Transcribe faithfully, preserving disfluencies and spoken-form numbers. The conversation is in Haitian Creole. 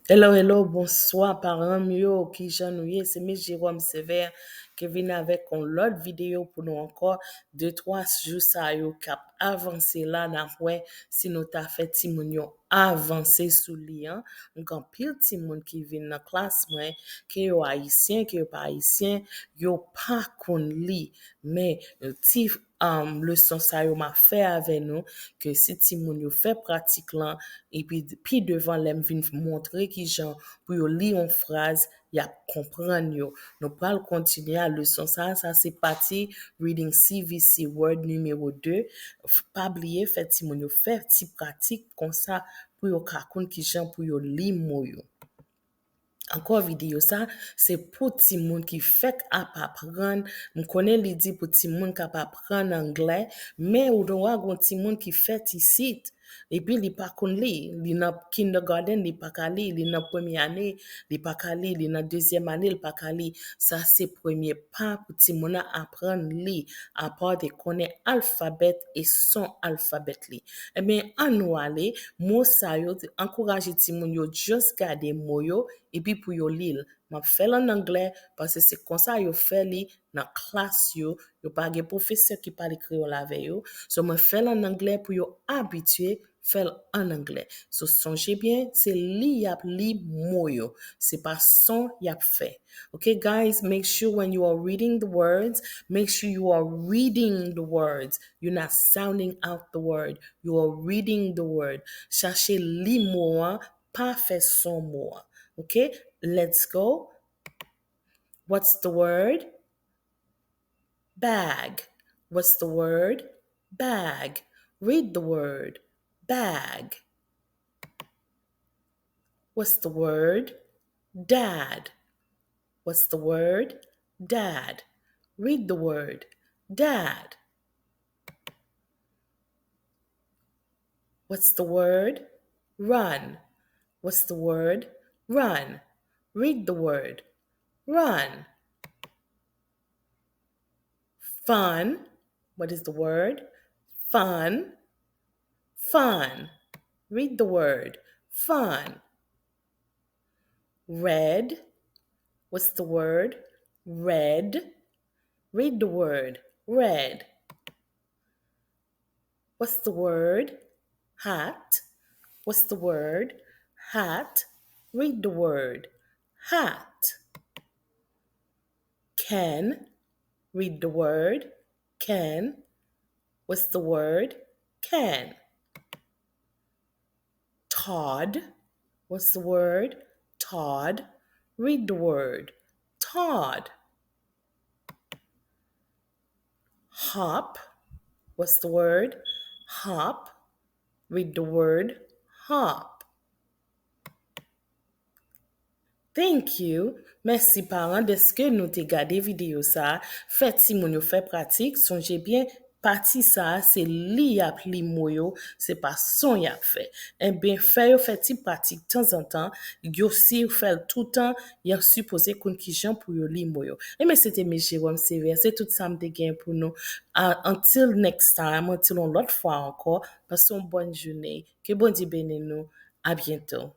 Hello, hello, bonswa paran m yo, kijan nou ye? Se Miss Jérôme Sévère ki vin avèk yon lòt videyo pou nou ankò. De twa jou sa yo k ap avanse la, n ap wè si nou ta fè timoun yo avanse sou li an. M gen anpil timoun ki vin nan klas mwen, ke yo ayisyen, ke yo pa ayisyen, yo pa konn li. Men, ti um, leson sa yo m ap fè avè nou, ke si timoun yo fè pratik lan, epi pi devan lè m vin montre kijan pou yo li yon fraz, y ap konprann yo. Nou pral kontinye a leson sa, sa se pati Reading C V C Word nimewo de. Pa bliye fè timoun yo fè ti pratik konsa pou yo ka konn kijan pou yo li mo yo. Ankò videyo sa, se pou timoun ki fèk ap aprann. M konnen li di pou timoun k ap aprann anglè, men ou dwe gen yon timoun ki fèt isit, epi li pa konn li. Li nan kindergarten, li pa ka li. Li nan premye ane, li pa ka li. Li nan dezyèm ane, li pa ka li. Sa se premye pa pou timoun nan aprann li, apa de konnen alfabèt e son alfabèt li. Ebyen, ann nou ale, mo sa yo, ankouraje timoun yo just gade mo yo, epi pou yo li l. M ap fè l an anglè, paske se konsa yo fè li nan klas yo. Yo pa gen pwofesè ki pale kreyòl avè yo. So, mwen fè l an anglè pou yo abitye fè l an anglè. So, sonje byen, se li y ap li mo yo. Se pa son y ap fè. Okay, guys, make sure when you are reading the words, make sure you are reading the words. You're not sounding out the word. You are reading the word. Chache li mo an, pa fè son mo an. Okay, let's go. What's the word? Bag. What's the word? Bag. Read the word. Bag. What's the word? Dad. What's the word? Dad. Read the word. Dad. What's the word? Run. What's the word? Run. Read the word. Run. Fun. What is the word? Fun. Fun. Read the word. Fun. Red. What's the word? Red. Read the word. Red. What's the word? Hot. What's the word? Hot. Read the word. Hot. Can. Read the word. Can. What's the word? Can. Tod. What's the word? Tod. Read the word. Tod. Hop. What's the word? Hop. Read the word. Hop. Thank you. Mèsi paran dèske nou te gade videyo sa a. Fè timoun yo fè pratik. Sonje byen, pati sa a se li y ap li mo yo, se pa son y ap fè. Enben, fè yo fè ti pratik tanzantan. Yo, si yo fè l toutan, y ap sipoze konn kijan pou yo li mo yo. Enben, se te Miss Jérôme Sévère. Se tout sa m te gen pou nou. Ah, until next time, until yon lòt fwa ankò. Pase yon bòn jounen. Ke Bondye beni nou. A byento.